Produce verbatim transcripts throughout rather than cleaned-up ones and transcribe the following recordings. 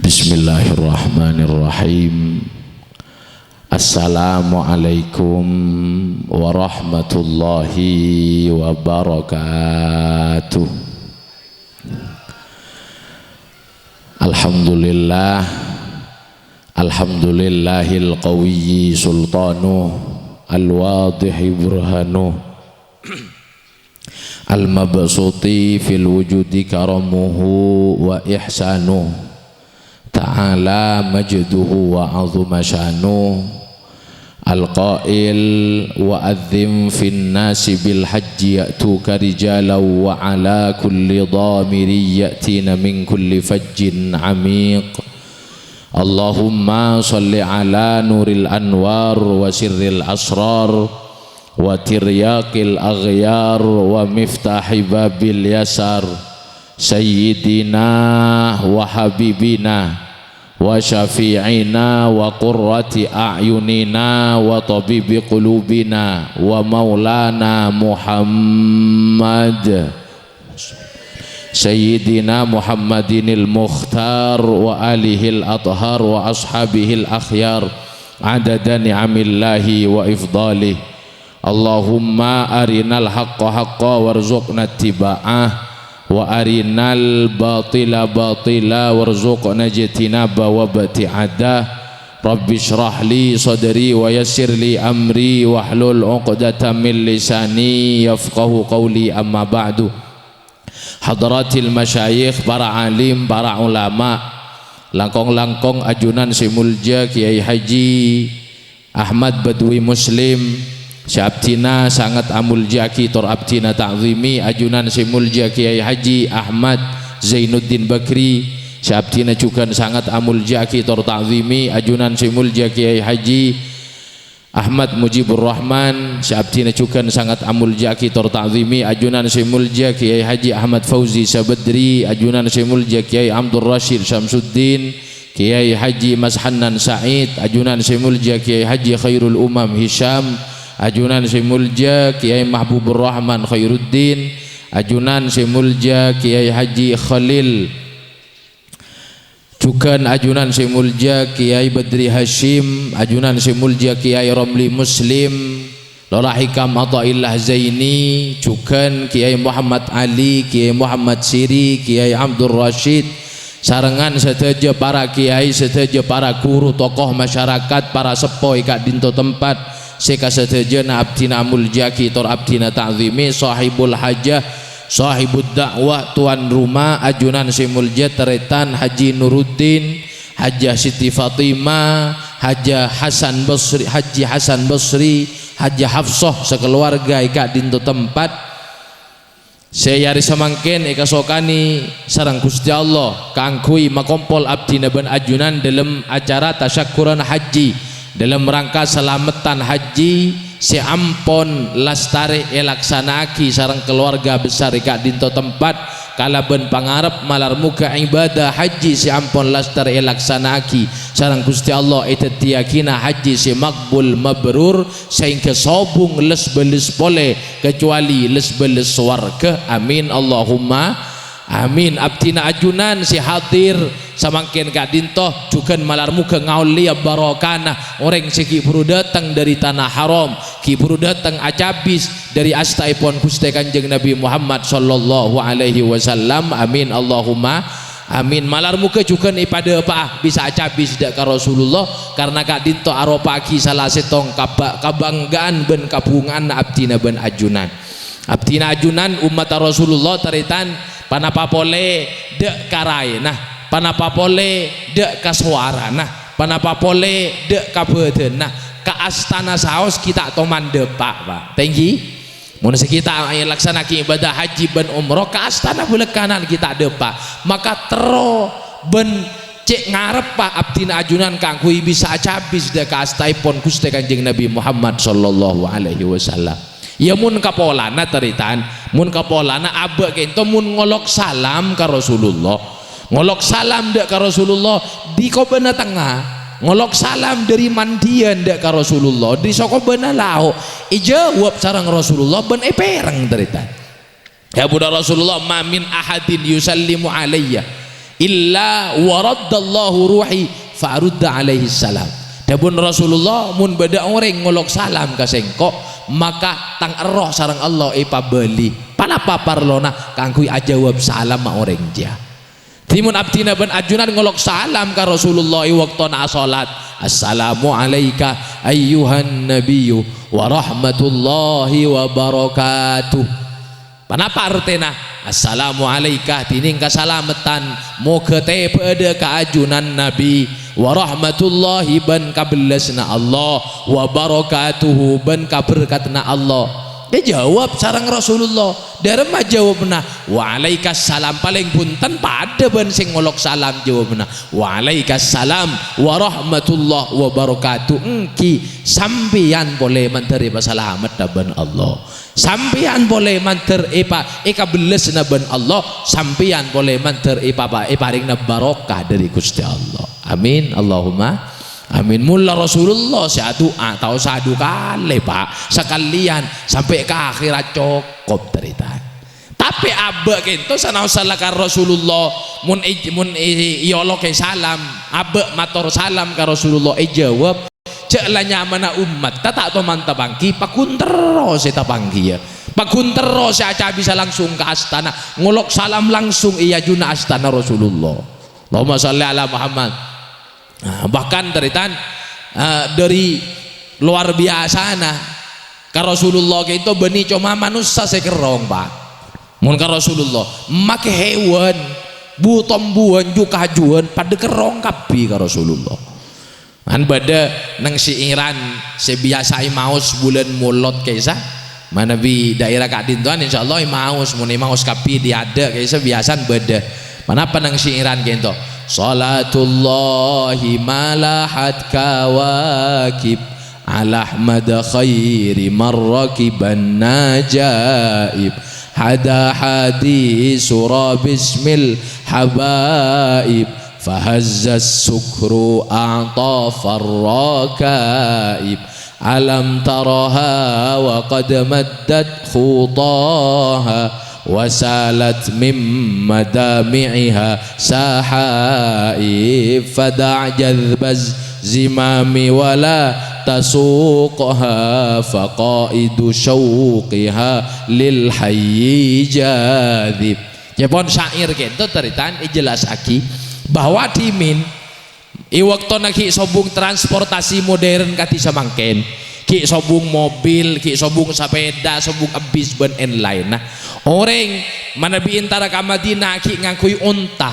Bismillahirrahmanirrahim. Assalamualaikum warahmatullahi wabarakatuh. Alhamdulillah. Alhamdulillahil qawiyyi sultanuh, al-wadhihi burhanuh, al-mabsuti fil wujudi karamuhu wa ihsanuh, ta'ala majduhu wa 'azuma syanuh. Al-qail, "Wa adzim fin nasi bil hajji ya'tuka rijalan wa 'ala kulli dhamirin ya'tina min kulli fajjin 'amiq." Allahumma shalli 'ala nuril anwar wa sirril asrar wa tiryaqil aghyar wa miftahi babil yasar, Sayyidina wa habibina wa syafi'ina wa qurrati a'yunina wa tabibi qulubina wa maulana Muhammad, Sayyidina Muhammadinil Mukhtar wa alihil athhar wa ashabihil akhyar, adada ni'amillahi wa ifdalih. Allahumma arinal haqqa haqqa warzuqna ittiba'ah, wa arinal batila batila warzuqna ijtinaba wa ibti'adah. Rabbi shrah li sadri wa yassir li amri wahlul 'uqdatam min lisani yafqahu qawli, amma ba'du. Hadratil masyayikh, para alim, para ulama, langkong-langkong ajunan sè molja Kyai Haji Ahmad Badwi Muslim, sè abdhina sanget amolja'aghi tor abdhina ta'zimi, ajunan sè molja Kyai Haji Ahmad Zainuddin Bakri, sè abdhina jughân sanget amolja'aghi tor ta'zimi, ajunan sè molja Kyai Haji Ahmad Mujibur Rahman, sè abdhina jughân sanget amolja'aghi tor ta'zimi, ajunan sè molja Kyai Haji Ahmad Fauzi Sabedri, ajunan sè molja Kyai Abdul Rasyid Samsuddin, Kyai Haji Mas Hannan Said, ajunan sè molja Kyai Haji Khairul Umam Hisham, ajunan sè molja Kyai Mahbubur Rahman Khairuddin, ajunan sè molja Kyai Haji Khalil, jughân ajunan sè molja Kyai Badri Hasyim, ajunan sè molja Kyai Romli Muslim, Lora Hikam Athaillah Zaini, jughân Kyai Muhammad Ali, Kyai Muhammad Siri, Kyai Abdul Rasyid, sarengngan sadhâjâ para kyai, sadhâjâ para ghuru, tokoh masyarakat, para seppo è ka'dinto tempat, sè kasadhâjâna abdhina amolja'aghi tor abdhina ta'zimi, sahibul hajah, sahibud da'wah, tuan rumah, ajunan sè molja tarètan Haji Nuruddin, Hajah Siti Fatimah, Hajah Hasan Basri, Haji Hasan Basri, Hajah Hafsah, sakalowarga è ka'dinto tempat, sè è arè samangkèn èkasokanè sareng Ghustè Allah kaangghuy makompol abdhina bân ajunan dâlem acara tasyakkuran haji, dâlem rangka salameddhân haji sè ampon lastarè èlaksana'aghi sareng kalowarga besar è ka'dinto tempat, kalabân pangarep malar moghâ ibadah haji sè ampon lastarè èlaksana'aghi sareng Ghustè Allah èdhâddhiyâghina haji sè makbul mabrur, saèngghâ sobung les-bâles polè, kacowalè les-bâles sowarghâ. Amin, Allahumma amin. Abdhina ajunan sè hadir samangkèn ka'dinto, jughân malar moghâ ngaollèya barokana orèng sè ghi' bhuru dâteng dâri Tana Haram, ghi' bhuru dâteng acabis dâri astaèpon Ghustè Kanjeng Nabi Muhammad sallallahu alaihi wasallam. Amin, Allahumma amin. Malar moghâ jughân èpadâpa'a bisa acabis dâ' ka Rasulullah, karna ka'dinto aropa'aghi sala sèttong kaba-, kabanggaan bân kabhunga'anna abdhina bân ajunan. Abdhina ajunan ommatta Rasulullah tarètan, panapa polè dâ' ka raèna, panapa polè dâ' ka sowarana, panapa polè dâ' ka bâdânna, ka astana saos ghi' ta' toman dâpa', Pak. Tèngghi. Mon sè ghi' ta' èlaksana'aghi ibadah haji bân umroh, ka astana bâlâkkanan ghi' ta' dâpa'. Maka terro bân cè' ngareppa abdhina ajunan kaangghuy bisa acabis dâ' ka astaèpon Ghustè Kanjeng Nabi Muhammad sallallahu alaihi wasallam. Iyâ, mon kapolana, tarètan, mon kapolana abâ' kènto mon ngolok salam ka Rasulullah. Ngolok salam dâ' ka Rasulullah dâri kobâna tengnga. Ngolok salam dâri mandiyân dâ' ka Rasulullah dâri sakobâna lao'. Èjâwâb sareng Rasulullah bân èpèreng, tarètan. Dhâbuna Rasulullah, "Ma min ahadin yusallimu alayya "Illa wa raddallahu ruhi fa arudda alaihi salam." Dhâbuna Rasulullah, "Mon bâdâ orèng ngolok salam ka sèngko', maka tang erroh sareng Allah èpabâli." Ponapa parlona? Kaangghuy ajâwâb salamma orèng jâ. Dhâddhi mon abdhina bân ajunan ngolok salam ka Rasulullah è bâktona asholat, "Assalamu alaika ayyuhan nabiyyu wa rahmatullahi wa barakatuh." Ponapa artèna? "Assalamu alaika," dhinèng kasalameddhân, "moghâ tèbâ'â dâ' ka ajunan Nabi, wa rahmatullahi," bân kabellasna Allah, "wa barakatuhu," bân kaberkadhânna Allah. Èjâwâb sareng Rasulullah. Dâremma jâwâbbhâ? "Waalaikas salam." Palèng bhunten padâ bân sè ngolok salam jâwâbbhâ, "Waalaikas salam warahmatullahi wabarakatuh." Èngghi, sampèyan polè mandhâr èpasalameddhâ bân Allah. Sampèyan polè mandhâr èpa-, èkabellasna bân Allah. Sampèyan polè mandhâr èpapa-, èparèngana barokah dâri Ghustè Allah. Amin. Allahumma amin. Mola Rasulullah sè adu'a, ta' osa du kalè, Pak. Sakalèyan, sampè' ka akhèrat cokop, tarètan. Tapè abâ' kènto sanaossa la ka Rasulullah, mon è-, mon è-, èolokè salam, abâ' mator salam ka Rasulullah, èjâwâb, "Jâ' la nyamana ommatta ta' toman tapangghi, paggun terro sè tapangghi, yâ. Paggun terro sè acabisa langsung ka astana, ngolok salam langsung è ajunna astana Rasulullah." Allahumma shalli ala Muhammad. Nah, bahkan, tarètan, eh, dâri lowar biyasana ka Rasulullah kènto bânnè coma manossa sè kerrong, Pak. Mon ka Rasulullah, makè hèwan, bu-tombuwân, ju-kajuwân, padâ kerrong kabbhi ka Rasulullah. Kan bâdâ neng syi'iran sè biyasa èmaos bulân Molod ka'issa. Manabi daerah ka'dintowan, insyaallah èmaos. Mon èmaos kabbhi è adâ' ka'issa biyasana bâdâ. Ponapa neng syi'iran kènto? "Shalatullahi malahat kawakib, ala Ahmad khairi marrakiban najaib. Hada hadi sura bismil habaib. Fahazzas sukru a'ta farrakaib. Alam taraha wa qad maddat khutaha, wa salat min madami'iha sahaib. Fada' jadhbaz zimami wa la tasuqha, fa qaidu syauqiha lil hayyi jadhib." Ca'èpon syair kènto, tarètan, èjellassaghi bahwa dhimèn è bâktona ghi' sobung transportasi modern kadhi samangkèn, ghi' sobung mobil, ghi' sobung sapèda, sobung bis, bân èn-laènna. Orèng manabi èntara ka Madinah ghi' ngangghuy onta.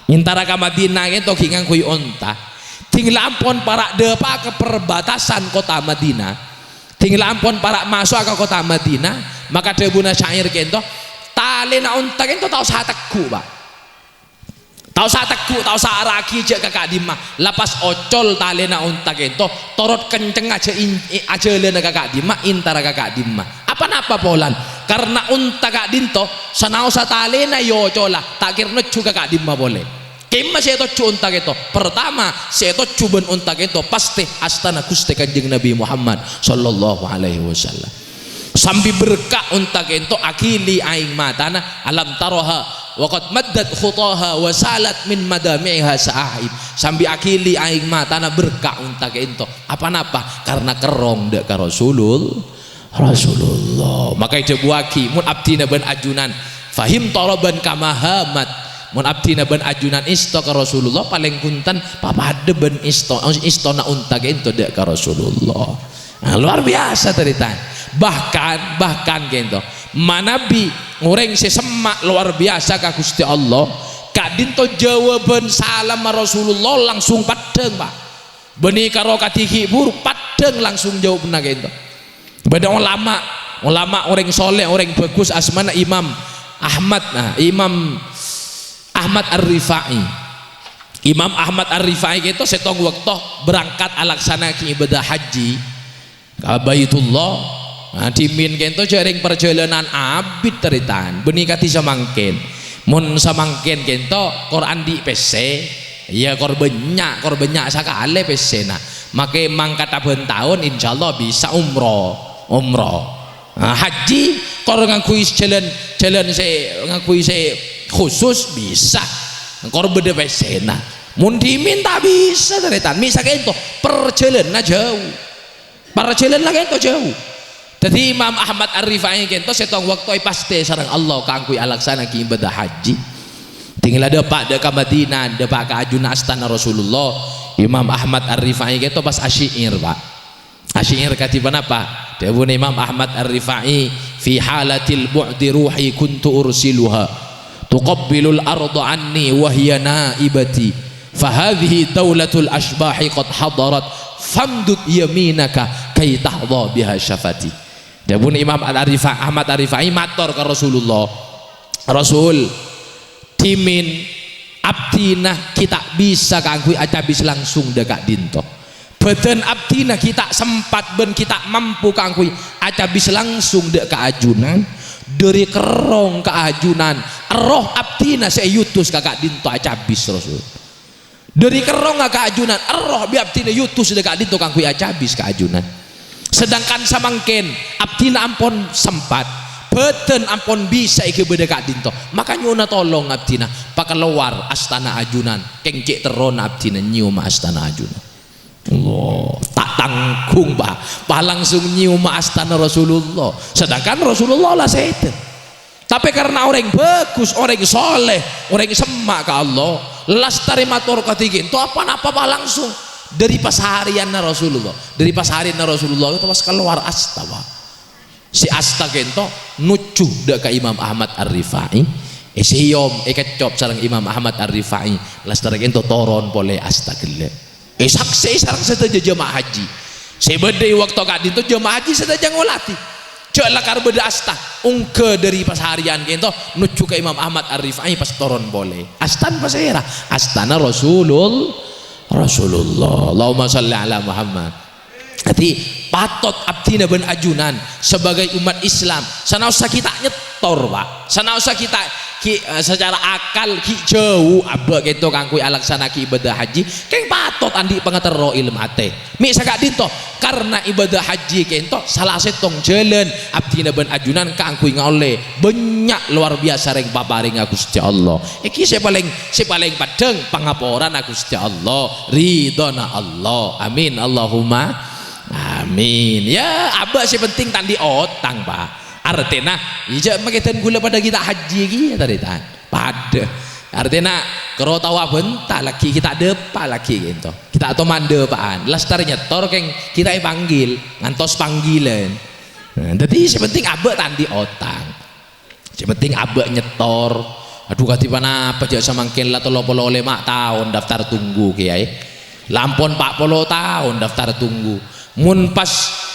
Èntara ka Madinah kènto ghi' ngangghuy onta. Dhing la ampon para' dâpa'a ka perbatasan kottha Madinah. Dhing la ampon para' maso'a ka kottha Madinah, maka dhâbuna syair kènto, "Talèna onta kènto ta' osa tegghu', Pak. Ta' osa tegghu', ta' osa ara'aghi jâ' ka ka'dimma. La pas ocol talèna onta kènto, torot kencengnga jâ' in-, i-, ajhâlâna ka ka'dimma, èntara ka ka'dimma." Aponapa polana? Karna onta ka'dinto, sanaossa talèna èocola, ta' kèra nojjhu ka ka'dimma polè. Kemma sè ètojjhu onta kènto? Pertama, sè ètojjhu bân onta kènto pastè astana Ghustè Kanjeng Nabi Muhammad sallallahu alaihi wasallam. Sambi berka' onta kènto aghili aèng matana, "Alam taraha wa qad maddat khutaha wa salat min madami'iha sahaib." Sambi aghili aèng matana berka' onta kènto. Aponapa? Karna kerrong dâ' ka Rasulul-, Rasulullah. Maka èdhâbuwaghi, mon abdhina bân ajunan fahim toroban kama hamat. Mon abdhina bân ajunan èsto ka Rasulullah, palèng bhunten papadâ bân èsto, èstona onta kènto dâ' ka Rasulullah. Nah, luar biasa, tarètan. Bahkan, bahkan kènto, manabi orèng sè semma' luar biasa ka Ghustè Allah, ka'dinto jâwâbhân salamma Rasulullah langsung peddhâng, Pak. Bânnè karo kadhi ghi' bhuru, peddhâng langsung jâwâbbhâ kènto. Bâdâ olama, olama orèng soleh, orèng bhâghus, asmana Imam Ahmad. Nah, Imam Ahmad Ar-Rifai. Imam Ahmad Ar-Rifai kènto sèttong bâkto berangkat alaksana'aghi ibadah haji ka Baitullah. Nah, dhimèn kènto jhâ' rèng parjhâlânan abit, tarètan. Bânnè kadhi samangkèn. Mon samangkèn kènto kor andi' pèssè, iyâ, kor bânnya', kor bânnya' sakalè pèssèna. Makè mangkat abân taon, insyaallah bisa umroh, umroh. Nah, haji kor ngangghuy jhâlân, jhâlân sè ngangghuy sè khusus bisa. Engko' bâdâ pèssèna. Mon dhimèn ta' bisa, tarètan. Mè' sakènto, parjhâlânanna jhâu. Parjhâlânanna kènto jhâu. Dhâddhi Imam Ahmad Ar-Rifa'i kènto sèttong bâkto èpastè sareng Allah kaangghuy alaksana'aghi ibâdâ hajji. Dhing la dâpa' dâ' ka Madinah, dâpa' ka ajunan astana Rasulullah. Imam Ahmad Ar-Rifa'i kènto pas asyi'ir, Pak. Asyi'ir kadhi ponapa? Dhâbuna Imam Ahmad Ar-Rifa'i, "Fi halatil bu'di ruhi kuntu ursiluha, tuqabbilul arda anni wa hiya naibati. Fa hadhihi daulatul asybahi qad hadarat, famdud yaminaka kai tahdha biha syafati." Dhâbuna Imam Al-Arifa-, Ahmad Ar-Rifa'i mator ka Rasulullah, "Rasul, dhimèn abdhina ghi' ta' bisa kaangghuy acabis langsung dâ' ka'dinto. Bhâdhân abdhina ghi' ta' sempat bân ghi' ta' mampu kaangghuy acabis langsung dâ' ka ajunan. Dâri kerrong ka ajunan, erroh abdhina sè èyutus ka ka'dinto acabis, Rasul." Dâri kerrongnga ka ajunan, erroh bi' abdhina èyutus dâ' ka'dinto kaangghuy acabis ka ajunan. Sedangkan samangkèn abdhina ampon sempat, bhâdhân ampon bisa èghâbây dâ' ka'dinto. Maka nyo'ona tolong abdhina, pakalowar astana ajunan, kèng cè' terrona abdhina nyèyoma astana ajunan. Allah, ta' tanggung, Pak. Pas langsung nyèyoma astana Rasulullah. Sedangkan Rasulullah la sèdhâ. Tapè karena orèng bhâghus, orèng soleh, orèng semma' ka Allah, lastarè mator kadhi kènto, pa-napa pas langsung dâri pasarèyanna Rasulullah. Dâri pasarèyanna Rasulullah kènto pas kalowar asta, Pak. Sè asta kènto nojjhu dâ' ka Imam Ahmad Ar-Rifa'i, èsèyom, èkeccop sareng Imam Ahmad Ar-Rifa'i, lastarè kènto toron polè asta ghellâ'. Èsaksè'è sareng sadhâjâ jemaah haji. Sè bâdâ è bâkto ka'dinto jemaah haji sadhâjâ ngolatè. Jhâ' lakar bâdâ asta, ongghâ dâri pasarèyan kènto nojjhu ka Imam Ahmad Ar-Rifa'i pas toron polè. Astana pasèra? Astana Rasulul-, Rasulullah. Allahumma shalli ala Muhammad. Dhâddhi, patot abdhina bân ajunan sebagai umat Islam, sanaossa ghi' ta' nyettor, Pak. Sanaossa ghi' ta', ghi', eh, secara akal ghi' jhâu abâ' kènto kaangghuy alaksana'aghi ibâdâ haji, kèng patot andi' pangaterro è lem-atè. Mè' saka'dinto, karena ibâdâ haji kènto sala sèttong jhâlân abdhina bân ajunan kaangghuy ngaollè bânnya' lowar biyasa rèng paparèngnga Ghustè Allah. Èngghi sè palèng, sè palèng peddhâng pangaporana Ghustè Allah, ridhona Allah. Amin, Allahumma amin. Ya, abâ' sè penting ta' andi' otang, Pak. Artèna, iyâ jhâ' makè dân ghulâ padâ ghi' ta' haji kèya, tarètan. Padâ. Artèna, karo tao abânta laghi' ghi' ta' dâpa' laghi' kènto. Ghi' ta' toman dâpa'an. Lastarè nyettor kèng ghi' ta' èpanggil, ngantos panggilan. Nah, dhâddhi sè penting abâ' ta' andi' otang. Sè penting abâ' nyettor. Adhu, kadhi ponapa jhâ' samangkèn la tello polo lèma taon daftar tunggu, Kèyaè. La ampon pa' polo taon daftar tunggu. Mon pas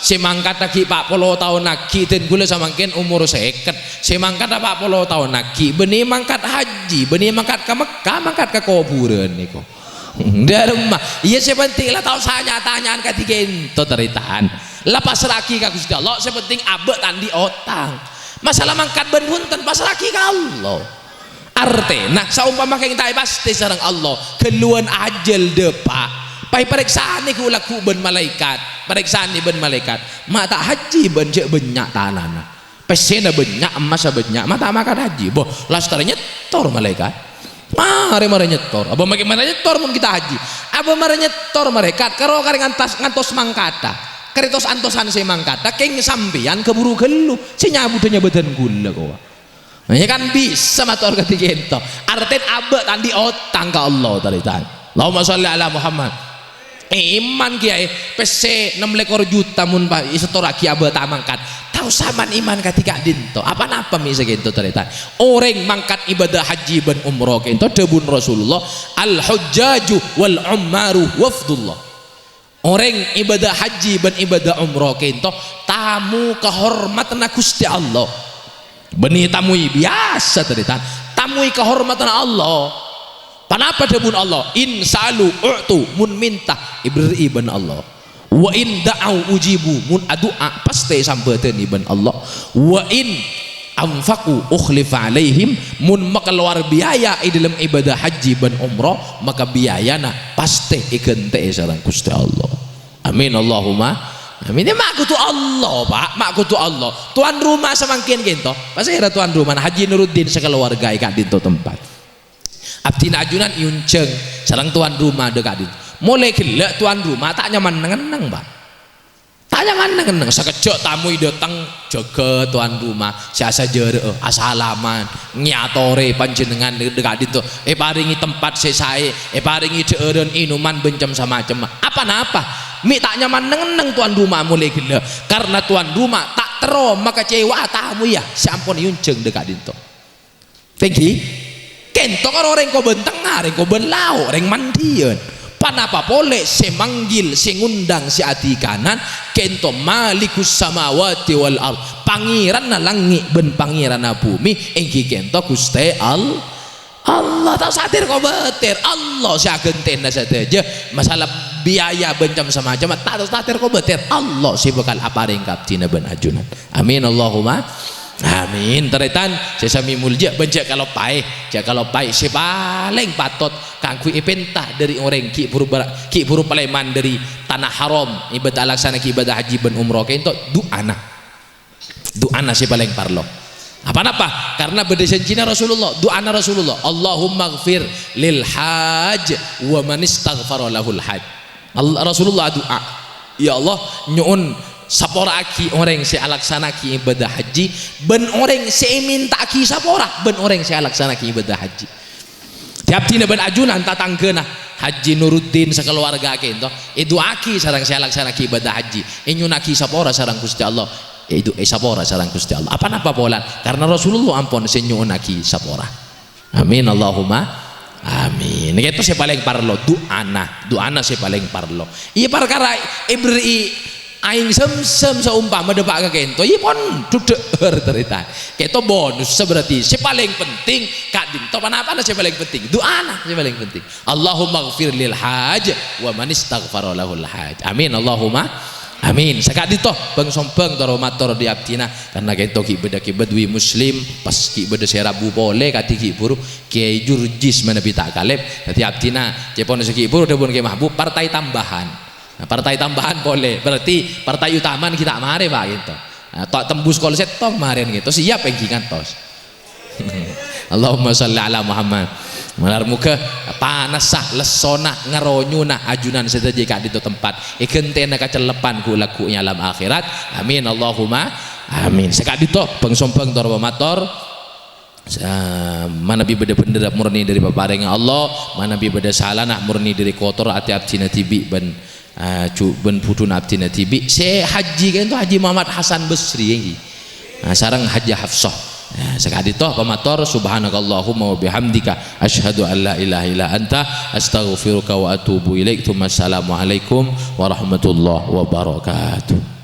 sè mangkatta ghi' pa' polo taon aghi', dân ghulâ samangkèn omor sèket. Sè mangkatta pa' polo taon aghi', bânnè mangkat haji, bânnè mangkat ka Mekkah, mangkat ka kobhurân nèko. Dâremma. Iyâ, sè penting la tao sanya-tanya'an kadhi kènto, tarètan. La pasra'aghi ka Ghustè Allah, sè penting abâ' ta' andi' otang. Masalah mangkat bân bhunten, pasra'aghi ka Allah. Artèna, saompama kèng ta' èpastè sareng Allah, ghâlluwân ajhâl dâpa', pas èparèksanè ghu'-lagghu' bân malaèkat, parèksanè bân malaèkat, "Ma' ta' haji bâ'na jhâ' bânnya' tanana? Pèssèna bânnya', emmassa bânnya', ma' ta' mangkat haji?" Bo, lastarè nyettor malaèkat. Marè-marè nyettor. Abâ' makè marè nyettor mon ghi' ta' haji. Abâ' marè nyettor malaèkat, karo karè ngantas-, ngantos mangkatta. Karè tos-antosan sè mangkatta, kèng sampèyan kabhuru ghâllu, sè nyabudhâ nyabâdhân ghulâ kowa. Nah, iyâ kan bisa mator kadhi kènto. Artèna abâ' ta' andi' otang ka Allah, tarètan. Allahumma shalli ala Muhammad. Iman, Kèyaè, pèssè nem lèkor juta mon pa-, èsettorraghi abâ' ta' mangkat. Tao saman iman kadhi ka'dinto. Apa-napa mè' sakènto, tarètan. Orèng mangkat ibâdâ haji bân umroh kènto, dhâbuna Rasulullah, "Al-hujjaju wal ummaru wafdullah." Orèng ibâdâ haji bân ibâdâ umroh kènto tamu kahormadhânna Ghustè Allah. Bânnè tamoy biyasa, tarètan. Tamoy kahormadhânna Allah. Ponapa dhâbuna Allah? "In sa'alu u'tu," mon mènta, èberri'i bân Allah. "Wa in da'au ujibu," mon adu'a, pastè èsambhâdhâni bân Allah. "Wa in anfaqu ukhlifa alaihim," mon makalowar biaya è dâlem ibâdâ haji bân umroh, maka biayana pastè èghântè'è sareng Ghustè Allah. Amin, Allahumma amin. Iyâ, ma' kodhu Allah, Pak, ma' kodhu Allah. Tuan rumah samangkèn kènto, pasèra tuan rumah, Haji Nuruddin sakalowarga è ka'dinto tempat. Abdhina ajunan èonjhâng sareng towan roma dâ' ka'dinto. Molaè ghellâ' towan roma ta' nyaman neng-enneng, Pak. Ta' nyaman neng-enneng. Sakejjhâ' tamoy dâteng, jâgâ towan roma, sè asajârâ'â, asalaman, ngèyatorè panjhennengngan dâ' ka'dinto, èparèngè tempat sè saè, èparèngè dhâ'ârân ènoman bân cem-samacemma. Apa-napa? Mè' ta' nyaman neng-enneng towan roma molaè ghellâ', karna towan roma ta' terro makecewa'a tamoyya sè ampon èonjhâng dâ' ka'dinto. Tèngghi, kènto karo rèng kobân tengnga, rèng kobân lao', rèng mandhiyân. Ponapa polè sè manggil, sè ngondhâng, sè adhikanan, kènto Malikus samawati wal ard, Pangèranna langngè' bân Pangèranna bhumè, èngghi kènto Ghustè Al-, Allah. Ta' osa ter-kobâter, Allah sè aghântèna sadhâjâ. Masalah biaya bân cem-samacemma, ta' osa ter-kobâter, Allah sè bhâkal aparèng ka abdhina bân ajunan. Amin, Allahumma amin. Tarètan sè samè molja bân jhâ' kaloppaè, jhâ' kaloppaè sè palèng patot kaangghuy èpènta dâri orèng ghi' bhuru bar-, ghi' bhuru palèman dâri tana haram, ibâdâ, alaksana'aghi ibâdâ hajji bân umroh kènto, du'ana. Du'ana sè palèng parlo. Apa-napa? Karna bâdâ janjina Rasulullah, du'ana Rasulullah, "Allahummaghfir lil hajj wa man istaghfara lahul hajj." Al-, Rasulullah adu'a, "Ya Allah, nyo'on sapora'aghi orèng sè alaksana'aghi ibâdâ hajji, bân orèng sè èmènta'aghi sapora, bân orèng sè alaksana'aghi ibâdâ hajji." Dâ' abdhina bân ajunan tatangghâna Haji Nuruddin sakalowarga kènto, èdu'aaghi sareng sè alaksana'aghi ibâdâ hajji, ènyo'onnaghi sapora sareng Ghustè Allah, èdu-, èsapora sareng Ghustè Allah. Apa-napa polana? Karna Rasulullah ampon sè nyo'onnaghi sapora. Amin, Allahumma amin. Kènto sè palèng parlo, du'ana, du'ana sè palèng parlo. Iyâ, parkara èberri'i aèng Zamzam saompama dâpa' ka kènto, iyâ pon dhudhâ'âr tarètan. Kènto bonus, berarti sè palèng penting ka'dinto, ponapana sè palèng penting? Du'ana sè palèng penting. Allahummaghfir lil hajj wa man istaghfara lahul hajj. Amin, Allahumma amin. Saka'dinto bhâng-sombhâng toro mator dâri abdhina, karna kènto ghi' bâdâ Kè Badwi Muslim, pas ghi' bâdâ sè rabu polè, kadhi ghi' bhuru Kiai Jurjis manabi ta' kalèp. Dâddhi abdhina cèpon sè ghi' bhuru dhâbuna Kè Mahbub, partai tambahan. Nah, partai tambahan polè, berarti partai utama ghi' ta' marè, Pak, kènto. Nah, ta' tembus kol sèttong marèn kènto, siap èngghi ngantos. Allahumma shalli ala Muhammad. Malar moghâ panassa, lessona, ngaronyona ajunan sadhâjâ ka'dinto tempat, èghântèna kacellepan ghu'-lagghu'na alam akhèrat. Amin, Allahumma amin. Saka'dinto bhâng-sombhâng toro mator. Sa-, manabi bâdâ bhendherra murni dâri paparèngnga Allah, manabi bâdâ salana murni dâri kotor atè abdhina dhibi' bân, ah, ju-, bân budhuna abdhina dhibi'. Sè hajji kènto Haji Muhammad Hasan Basri, èngghi. Nah, sareng Haji Hafsah. Nah, saka'dinto pamator, subhanakallahumma wa bihamdika, asyhadu an la ilaha illa anta, astaghfiruka wa atubu ilaik. Tsumma assalamualaikum warahmatullahi wabarakatuh.